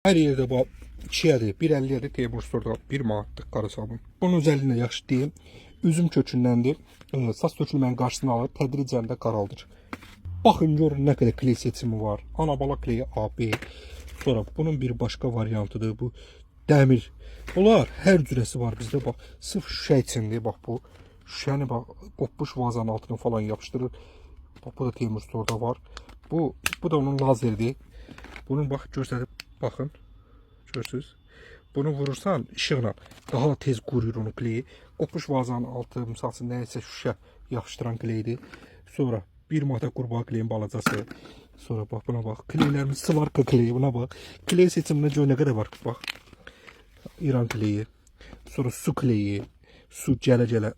Hər yerdə bu 2-yədir, 1.50-yədir Teymur Store-da 1 manatlıq qara sabun. Bunun özəlliyini yaxşı deyim. Üzüm kökündəndir. Saç tökülmənin qarşısını alır, tədricən də qaraldır. Baxın görün nə qədər kley seçimi var. Ana bala kleyi A, B. Sonra bunun bir başqa variantıdır bu dəmir. Bunlar hər cürəsi var bizdə bax. Sırf şüşə üçündür bax bu. Şüşəni bax qopmuş vazanın altına falan yapışdırır. Bax bu da Teymur Store-da var. Bu da onun lazeridir. Bunun bax göstərib baxın. Görürsüz? Bunu vurursan işıqla daha tez quruyur onun kleyi. Qopmuş vazanın altı, misal üçün nəyisə şüşə yapışdıran kleydir. Sonra bir manata qurbağa kleyin balacası. Sonra bax buna bax. Kleylərimiz svarka kleyi buna bax. Kley seçimində gör nə qədər var. Bax. İran kleyi. Sonra su kleyi. Su gələ-gələ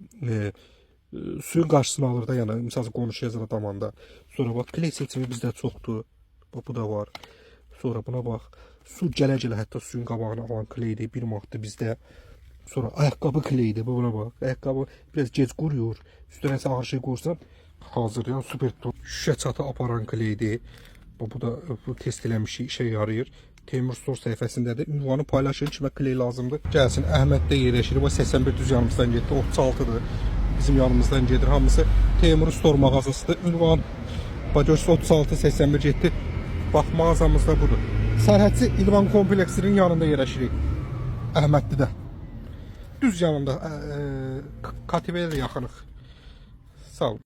suyun qarşısını alır da, yəni misal üçün qonşuya zada damanda. Sonra bax kley seçimi bizdə çoxdur. Bax bu da var. Sonra buna bax. Su gələ-gələ hətta suyun qabağını alan kleydir. 1 manatdır bizdə. Sonra ayaqqabı kleyidir. Buna bax. Ayaqqabı biraz gec quruyur. Üstünə nəsə ağır şey qoyursan hazır. Yəni super top. Şüşə çatı aparan kleydir. Bax bu da bu test eləmişik, işə yarayır. Teymur Store səhifəsindədir. Ünvanı paylaşın, kimə kley lazımdır. Gəlsin, Əhməddə yerləşir. Bu 81 düz yanımızdan getdi. 36-dır. Bizim yanımızdan gedir hamısı. Teymur Store mağazasıdır. Ünvan bax görürsüz 36 81 getdi. Bax mağazamız da budur. Sərhədçi İdman kompleksinin yanında yerləşirik. Əhmədlidə. Düz yanında KTV-yə də yaxınıq. Sağ olun.